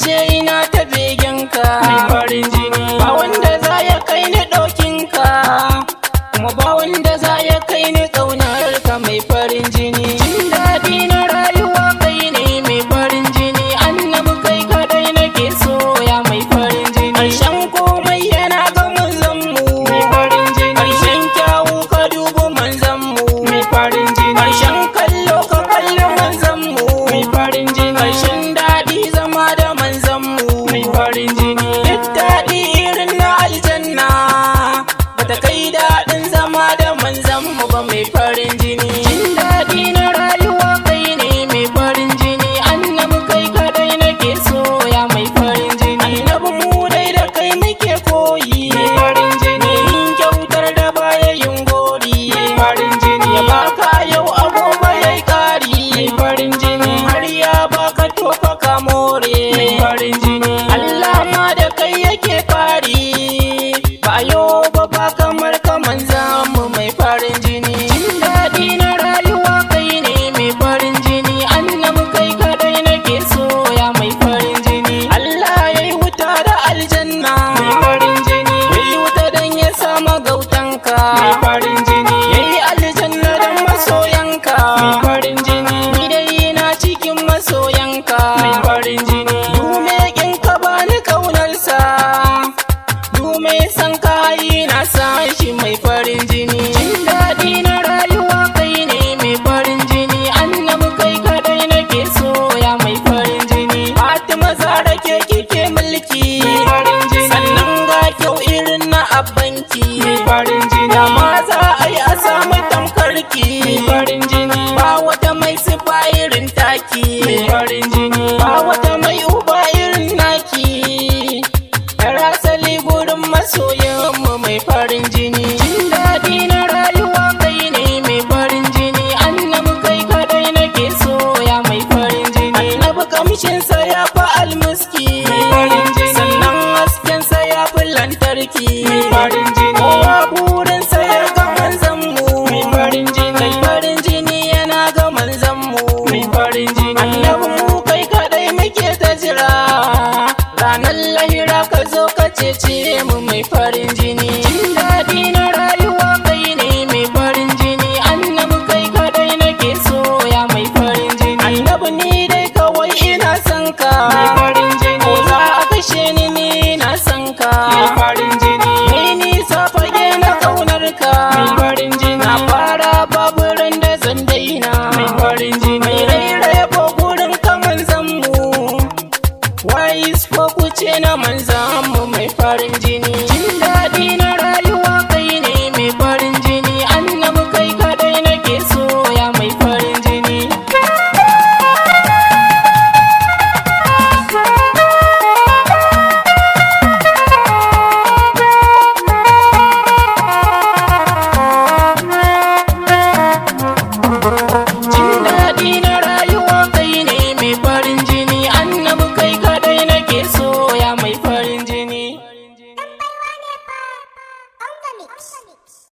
yaushe ina ta begenka. Mai farin jini. Ba wanda za ya kai ni ɗaukinka, kuma ba wanda za ya kai ni ƙaunarka mai farin jini. Jin daɗi na rayuwa kai ne mai farin jini, annabi kai kaɗai nake soya mai farin jini. Ƙarshen komai yana ga manzanmu, Mai farin jini. ƙarshen kyawu ka dubi manzanmu, Mai farin jini. ƙarshen kallo ka kalli manzanmu, Mai farin jini. ƙarshen daɗi zama da manzanmu. Mai farin jini. Duk daɗi irin na aljanna bata kai daɗin zama da manzanmu ba mai farin jini. Jin daɗi na rayuwa kai ne mai farin jini, annabi kai kaɗai nake soya mai farin jini. Annabi mu dai da kai muke koyi, Mai farin jini. yin kyautar da baya yin gori. Mai farin jini. Ya baka yau a gobe yayi ƙari, Mai farin jini. har ya baka tofa ka more. Mai farin jini. Allah ma da kai yake fari, ba yo ba ba kamar kaman zamu mai farin jini. Jin daɗi na rayuwa kai ne mai farin jini, annabi kai kaɗai nake soya mai farin jini. Allah ya yi wuta da aljanna, Mai farin jini. ya yi wuta don ya sama gautanka, Mai farin jini. ya yi aljanna don masoyanka. Mai farin jini. Ni dai na cikin masoyanka. Mai farin jini. Dume kin ka bani kaunarsa, dume san ka yi na san shi mai farin jini. Jin daɗi na rayuwa kai ne mai farin jini, annabi kai kaɗai nake soya mai farin jini. Fatima Zara ke kike mulki, Mai farin jini. sannan ga kyau irin na abbanki. Mai farin jini. Da ma za a yi a samu tamkarki, Mai farin jini. ba wata mai sifa irin taki. Mai farin jini. Ba wata mai uba irin naki, yar asali gurin masoyanmu mai farin jini. Jin daɗi na rayuwa kai ne mai farin jini, annabi kai kaɗai nake soya mai farin jini. Annabi kamshinsa ya fi almuski, Mai farin jini. sannan haskensa ya fi lantarki. Mai farin jini. Kowa burinsa ya ga manzanmu, Mai farin jini. mai farin jini yana ga manzanmu. Mai farin jini. Annabi mu kai kadai muke ta jira, ranar lahira ka zo ka cece mu mai farin jini. Jin daɗi na rayuwa kai ne mai farin jini, annabi kai kadai nake soya mai farin jini. Annabi ni dai kawai ina son ka, Mai farin jini. ko za a kashe ni ni na son ka. Mai farin jini. Ni nisa fage na kaunar ka, Mai farin jini. na fara babu ran da zan daina. Mai farin jini. Mai rairaya ko gurin ka manzanmu, wais ko kuce na manzanmu.